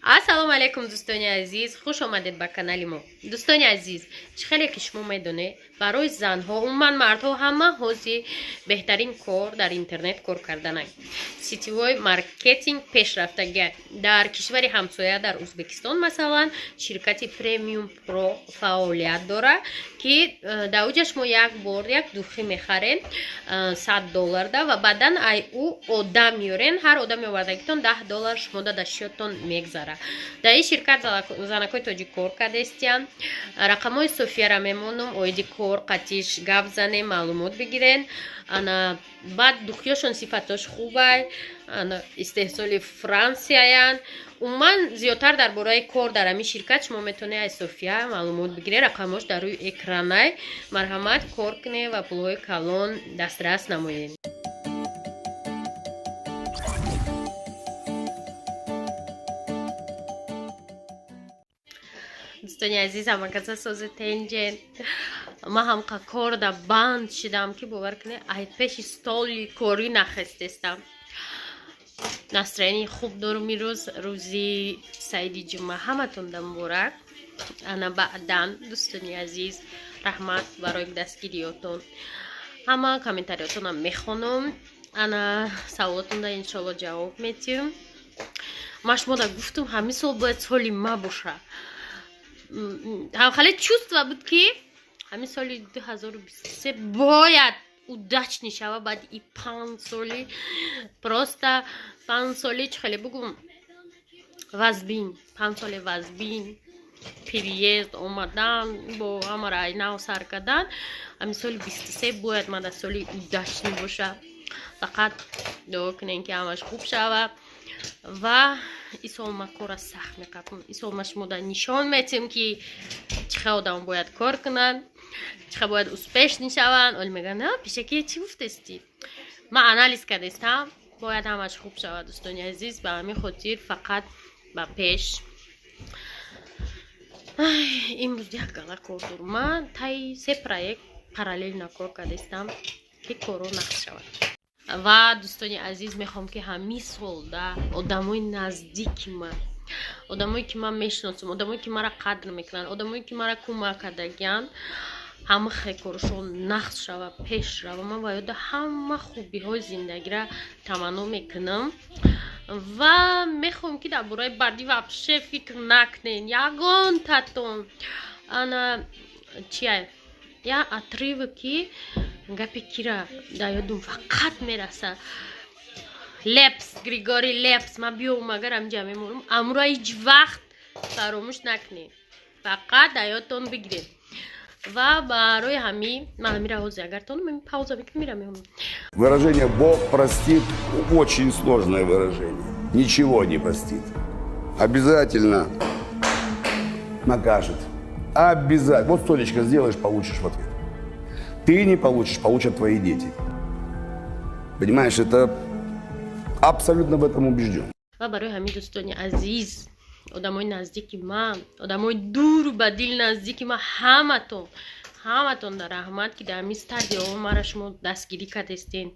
Ассалому алайкум, дӯстони азиз, хуш омадед ба канали мо. Дӯстони азиз, чӣ хеле ки шумо медонед, барои занҳо, умуман мардҳо ҳама ҳозир беҳтарин кор дар интернет кор кардананд. Сетевой маркетинг пешрафтагия. Дар кишвари ҳамсоя, дар Узбекистон, масалан, ширкати Премиум Про фаъолият дорад, ки дар уҷа шумо як бор як духи мехаред 100 долларда ва баъдан ай ӯ одам меорен. Ҳар одами овардагитон 10 доллар шумода дар счёттон мегзарад. Дар ин ширкат занакҳои тоҷик кор кардастиянд. Рақамҳои Софияра мемонам, оиди кор қатиш гап занем, маълумот бигирен. Ана баъд духиёшон сифатош хубай, ана истеҳсоли Франсияянд. Умуман, зиёдтар дар бораи кор дар ҳамин ширкат шумо метавонед аз София маълумот бигиред. Рақамҳош дар рӯи экранай. Марҳамат, кор кунед ва пулҳои калон дастрас намоед. Дӯстони азиз, ҳамакаса сози тенҷен. Ман ҳамқа корда банд шидам, ки бовар кунед, ай пеши столи корӣ нахестестам. Настроение хуб дорум. Ирӯз рӯзи саиди ҷумъа, ҳаматонда муборак. Ана баъдан, дӯстони азиз, раҳмат барои дастгириётон. Ҳама комментариётонам мехонам, ана саволотонда иншоалло ҷавоб метиҳам. Ман шумода гуфтум, ҳамин сол бояд соли ма боша. Ҳамхале чувство буд, ки ҳамин соли 2023 бояд удачный шава. Баъди и 5 соли, просто 5 соли, чӣ хеле бугум, вазбин, 5 соли вазбин, переезд омадан, бо ҳамаро нав сар кардан. Ҳамин соли 23 бояд мада соли удачный боша. Фақат дуо кунем, ки ҳамаш хуб шава ва исол ма кора сахт меқапам. Исол ма шумода нишон метиҳем, ки чӣ хел одам бояд кор кунанд, чӣ хел бояд успешный шаванд. Оли мегӯянд, пешакия чӣ гуфтестӣ? Ман анализ кардестам, бояд ҳамаш хуб шавад, дӯстони азиз. Ба ҳамин хотир фақат ба пеш. Имрӯз як гала кор дорум. Ман таи се проект параллельно кор кардестам, ки корро нақш шавад. Ва, дӯстони азиз, мехоҳам, ки ҳамин солда одамои наздики ман, одамое ки ман мешиносам, одамое ки маро қадр мекунанд, одамое ки маро кӯмак кардагианд, ҳама хекоршон нақш шава, пеш рава. Ман ба ёда ҳама хубиҳои зиндагира таманно мекунам ва мехоҳам, ки дар бораи бадӣ вообще фикр накунен ягонтатон. Ана чия, як отрывок, ки гапи кира дар ёдум фақат мераса, Лепс, Григорий Лепс: «Ман биём, агар ҳаминҷа мемонам». Амура ҳеҷ вақт фаромӯш накунед, фақат дар ёдтон бигиред. Ва барои ҳамин ман ҳамира ҳозир, агар тонам, пауза мекунам, мира меомам. Выражение «Бог простит» очень сложное выражение. Ничего не простит. Обязательно накажет. Обязательно. Вот столечко сделаешь, получишь в ответ. Ты не получишь, получат твои дети. Понимаешь, это абсолютно в этом убежден. Ва барои ҳамин, дӯстони азиз, одамои наздики ман, одамои дуру ба дил наздики ман, ҳаматон, ҳаматон дар раҳмат, ки дар ҳамин стадияҳо мара шумо дастгирӣ кардестен,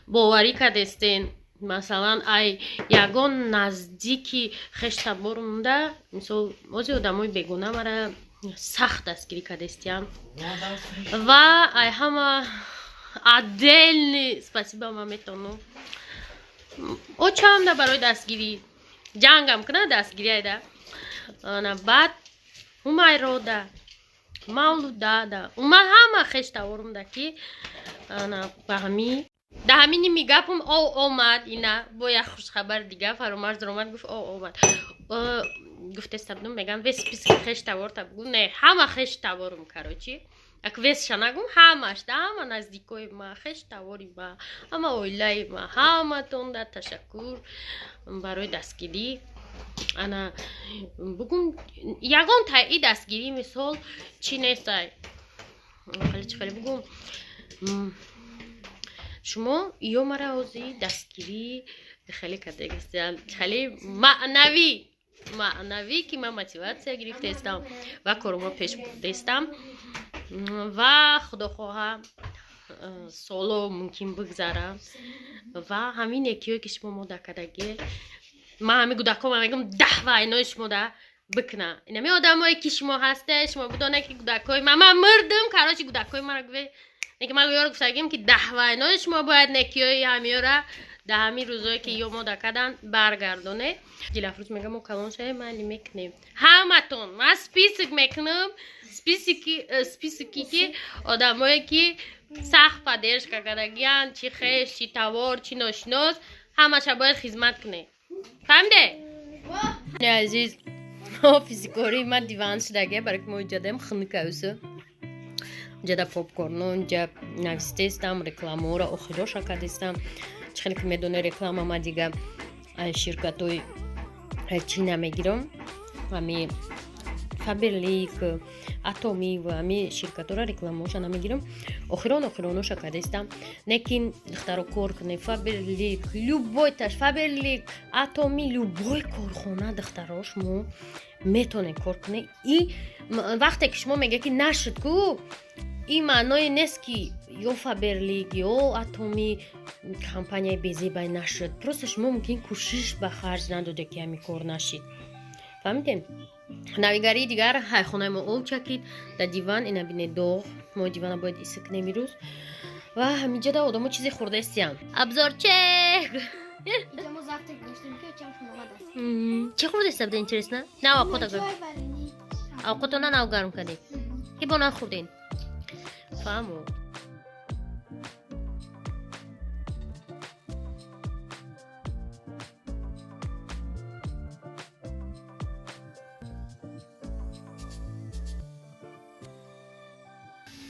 боварӣ кардестен. Масалан, ай ягон наздики хештаборумда, мисол, ози одамои бегона мара сахт дастгирӣ кардестиям. Ва ай ҳама отдельный спасибо ман метавонам очамда барои дастгирӣ, ҷангам куна, дастгирӣ айда. Ана баъд Ҳумайрода, Мавлудада, умуман ҳама хештаворумда, ки ана ба ҳами да ҳамин ними гапум о омад. Ина бо як хушхабар дига Фаромарз омад, гуфт, о омад, гуфтестабдум, мегам, весь список хештаворта бугу. Не, ҳама хештаворум, короче, як весша нагум, ҳамаш да, ҳама наздикои ма, хештавори ма, ҳама оилаи ма, ҳаматонда ташаккур барои дастгирӣ. Ана бугум, ягон таи дастгирӣ, мисол, чӣ нестай, хеле чӣ хеле бугум, шумо ё мара ҳозир дастгирӣ хеле кардагистиям, хеле маънавӣ, маънавӣ, ки ман мотиватсия гирифтаистам ва корумо пеш бурдаистам. Ва худо хоҳа, соло мумкин бигзара ва ҳамин якиҳое, ки шумо мода кардагӣ. Ман ҳами кӯдакҳома мегӯм 10 вайнои шумо да бикна. Инами одамое ки шумо ҳасте, шумо бидонед ки кӯдакҳои ман, ман мурдим, короче кӯдакҳои маро гӯе. Неки ман ёро гуфтагим ки 10 вайнои шумо бояд некиёи ҳамиёра дар ҳамин рӯзое ки ё мода кадан баргардоне. Дилафрӯз мега мо калон шавем, майли мекунем. Ҳаматон ман список мекунам, списоки ки одамое ки сахт поддержка кардагиян, чи хеш, чи товар, чи ношинос, ҳамаша бояд хизмат кунем. Фаҳмиде? Азиз, офиси кории ман диван шудагия, барои ки мо иҷадаем хунукаюсу. Ҷада попкорно, инҷа навистестам, рекламаҳоро охироша кардестам. Чӣ хеле ки медоне реклама ма дига ширкатҳои чӣ намегирам. Ҳами Фаберлик, Атоми ва ҳами ширкатҳоро рекламаҳоша намегирам. Охирон охироноша кардестам. Лекин духтаро кор кунед, Фаберлик, любой таш, Фаберлик, Атоми, любой корхона духтаро шумо метонед кор кунед. И вақте ки шумо мегӯед ки нашуд ку, ин маъное нест ки ё Фаберлик ё Атоми компанияи безебай нашуд. Просто шумо мумкин кӯшиш ба харҷ надоде ки ҳамин кор нашид. Фаҳмидем? Навигарии дигар хонаи мо об чакид, дар диван ина бинед доғ. Мо дивана бояд иса кунем имрӯз. Ва ҳаминҷода одамо чизе хӯрдаистиянд. Абзорчек! Инҷа мо завтрак доштем ки чамшон омадааст. Чӣ хӯрдаиста буда интересно? На овқота Чой варени. Овқотона нав гарм кардем. Ки бо нахӯрдем? Фаҳмо.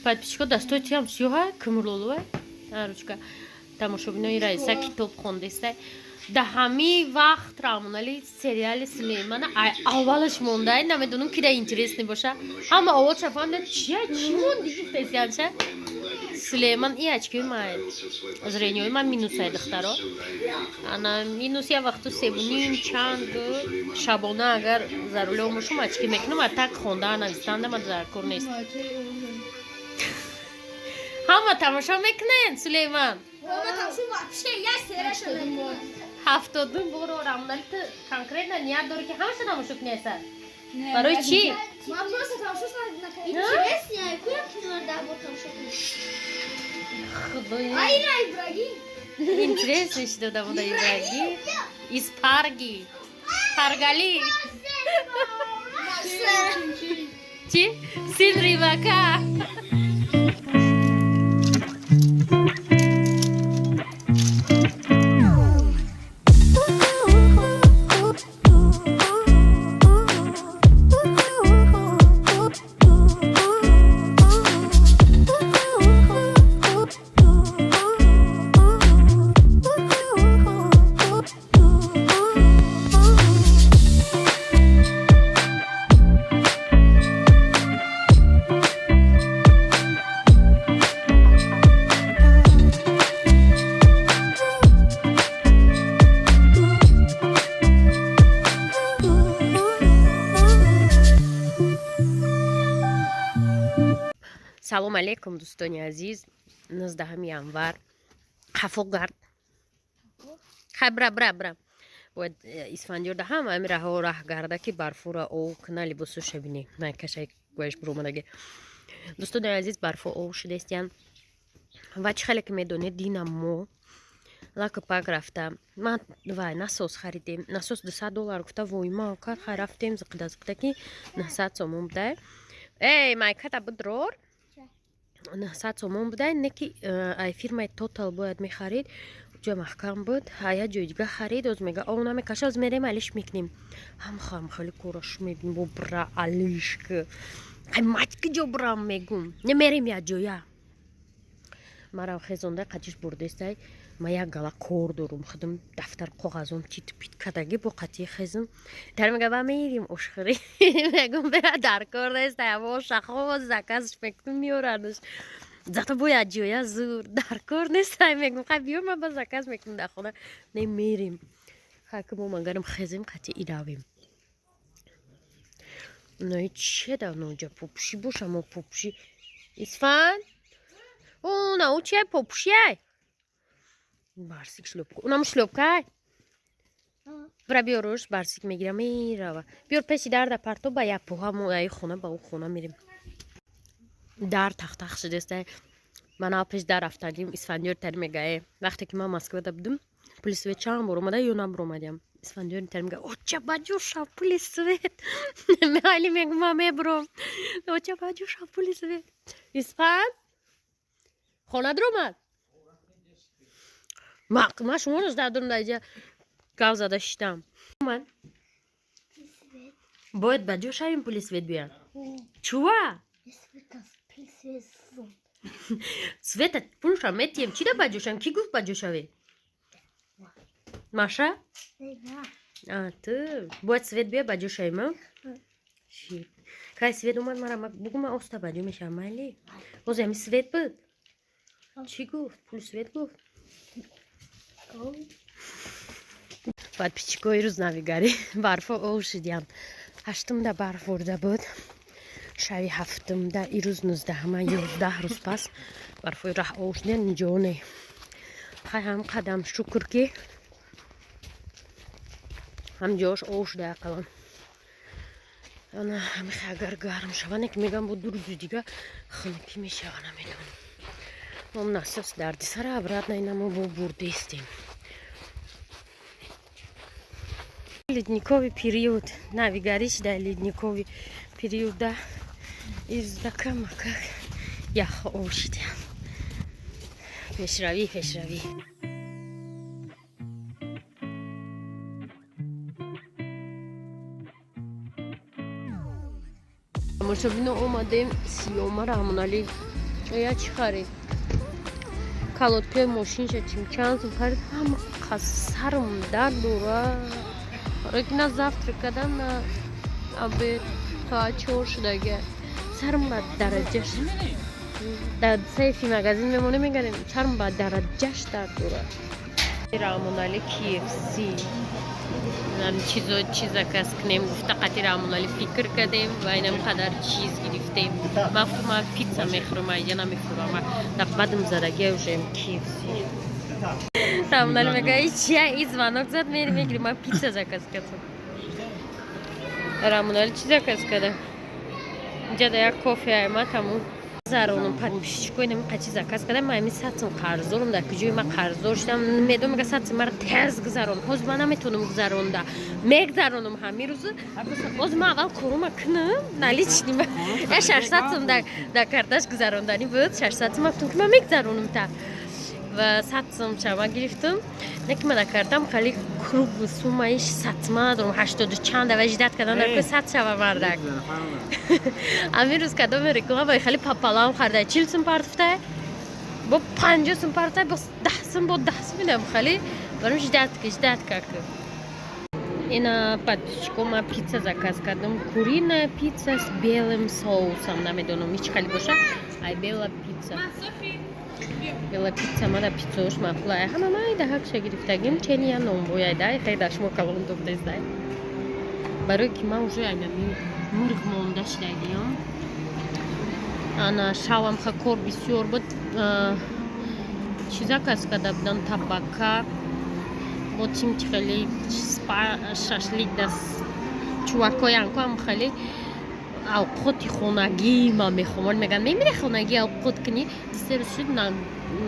Подписчико дастои тиам сиёҳа, кумрлолува. Ручка. Тамошобинои Раиса китоб хондеста. Да ҳами вақт Рамонали сериали Сулеймана ай аввалаш мондай, намедонам ки да интересный боша. Ҳама овозша фаҳмида чия чӣ монди гуфтаистианша. Сулейман и очкии май. Зрениёи ман минусай духтаро. Ана минус я вақту севуним чанд шабона агар зарулё мошум очки мекунам, а так хонда навистанда ман даркор нест. Ҳама тамошо мекунед Сулейман? Ҳама тамошо вообще як серияша намекунад. 72 боро Рамонали ту конкретно ният дорӣ ки ҳамаша тамошо кунӣ аса? Барои чӣ? Ман просто тамошо накардам. Интересно, куя кино да бо тамошо кунӣ? Худои. Айна Ибрагим. Интересно шуда буда Ибрагим. Из Парги. Паргали. Чӣ? Сын рыбака. Салом алейкум, дӯстони азиз. 19 январ. Ҳафо гард. Хай, бра, бра, бра. Бояд Исфандиёр да ҳама ҳами раҳо раҳ гарда ки барфура ов куна либосоша бинӣ. Ман кашай гӯяш буромадаги. Дӯстони азиз, барфо ов шудастиян. Ва чӣ хеле ки медонед, дина мо лаку пак рафта. Ман вай насос харидем. Насос дусад доллар гуфта войма кард. Хай рафтем зиқида зиқида ки 900 сомон будай. Эй, майката бидрор. 900 сомон будай, не ки ай фирмаи Total бояд мехарид. Ҷо маҳкам буд, ая ҷои дига харид, оз мега ов намекаша, оз мерем алиш мекунем. Ҳам хам хеле кораш мебинем, бо бра алиш ки. Ай мать ки ҷо брам мегум. Не мерем я ҷоя. Марам хезонда қатиш бурдестай. Ма як гала кор дорум, худам дафтар коғазом тит пит кадаги бо қатии хезм. Дар мега ба мерим ошхӯрӣ. Мегум бера дар кор нестай, аво шахо заказш мекунум меоранаш. Зато бояд ҷоя зур дар кор нестай, мегум хай биёр ман ба заказ мекунам дар хона. Не мерим. Хай ки мо магарам хезем қатӣ иравем. Нои че да ноҷа попушӣ боша мо попушӣ. Исфан? О, на у чиай попушиай? Барсик шлёпка. Унам шлёпкай? Бира биёруш, барсик мегира, мерава. Биёр пеши дарда парто, ба як пӯҳа мо аи хона ба ӯ хона мерем. Дар тахтах шудеста. Ман ав пеш дар рафтаним, Исфандиёр тари мегае. Вақте ки ман Москвада будум, пули свет чанд бор омада ё набуромадям. Исфандиёр тари мега, оча баҷуша пули свет. Али мегу ман мебуром. Оча баҷуша пули свет. Исфанд? Хона дуромад? Ма шуморо жда дорам, дар иҷа гав зада шиштам. Омад? Бояд ба ҷо шавем, пули свет биёяд. Чува? Света пулша метием. Чӣ да ба ҷо шавем? Кӣ гуфт ба ҷо шавем? Маша? А, ту. Бояд свет биёяд, ба ҷо шавем, а? Ши. Кай свет омад, мара бугу, ман оста ба ҷо мешавам, майли? Ҳозир ҳами свет буд? Чӣ гуфт? Пули свет гуфт? Подписчикои рӯз навигарӣ барфо ов шудиям. Ҳаштумда барф бурда буд. Шаби ҳафтумда, ирӯз 19-ма, 11 рӯз пас барфои раҳ ов шудиям, ниҷоне. Хай, ҳам қадам шукр, ки ҳам ҷош ов шуда ақаллан. Ана ҳамихе агар гарм шава, не ки мегам, бо 2 рӯзи дига хунукӣ мешава, намедонам. Ом насос дарди сара, обратно ина мо бо бурдестем. Ледниковый период навигарӣ шуда, ледниковый периода ирзда камакак ях ов шудиям. Пешравӣ, пешравӣ. Тамошобино, омадем сиёма. Раҳмоналӣ, я чӣ харид? Калоткаи мошинша чим чанд сум харид? Ҳама сарм дард дора, барои ки на завтрак кардам, на обед, соат 4 шудага. Сарм ба дараҷаш дар сейфи магазин мемонем, мегарем, сарм ба дараҷаш дард дора. Раҳмоналӣ KFC чизо чиз заказ кунем гуфта, қати Раҳмоналӣ фикр кардем ва инам қадар чиз гирифтем. Ман гуфтам, ман пицца мехӯрам, айҷа намехӯрам. Дар бадм задагия уже KFC. Раҳмоналӣ мега, чия и звонок зад, мери мегири, ман пицца заказ кардам. Раҳмоналӣ чӣ заказ карда? Инҷа да як кофе айма, тамом. Заронум, подписчикои, нами қачи заказ кардам. Ман ами 100 сум қарздорум. Дар куҷои ман қарздор шудам, медом. Мега, 100 сум мара тез гузарон. Ҳозир ман наметавонам гузаронда, мегзаронам ҳамин рӯз. Ҳозир ман аввал корума кунам, наличный я 600 сум дар карташ гузаронданӣ буд. 600 сум гуфтам, ки ман мегзаронам та, ва 100 сум чама гирифтам. Не ки ман дар картам хали круг суммаи 100 сума надорам, ҳаштоду чанд ава ждать кардан дар 100 шава. Мардак ҳамин рӯз кадоме реклама хали папалам харда, 40 сум партуфтай, бо 50 сум партуфтай, бо 10 сум, бо 10 сум. Инам хали баром ждать, ждать как. Ина, подписчико, ма пицца заказ кардам, куриная пицца с белым соусом. Намедонам, ҳеч хали боша. Ай, бела пицца, бела пицца. Мада пиццаош маъқул. Ай ҳама майда ҳакша гирифтагим, чения номбояйда хеле дар шумо калон дуфтестай, барое ки ман уже айнами мурғ монда шидагиям. Ана шавам ха кор бисёр буд. Чӣ заказ карда будам? Табака бо чим, хеле шашлик да чувакоянкоам, хеле авқоти хонагӣ ман мехоҳам. Мегӯям, мемире хонагӣ авқот кунӣ. 3 рӯз шуд,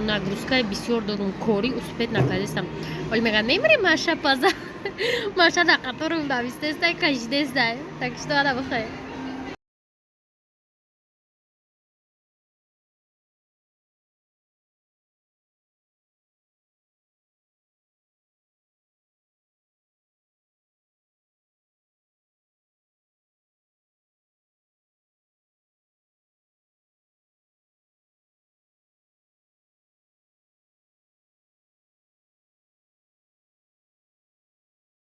нагрузкаи бисёр дорум, корӣ успеть накардистам. Вале мегӯям, мемире маша паза, маша дар қаторум давистестай, кашидестай. Так что ана бихай.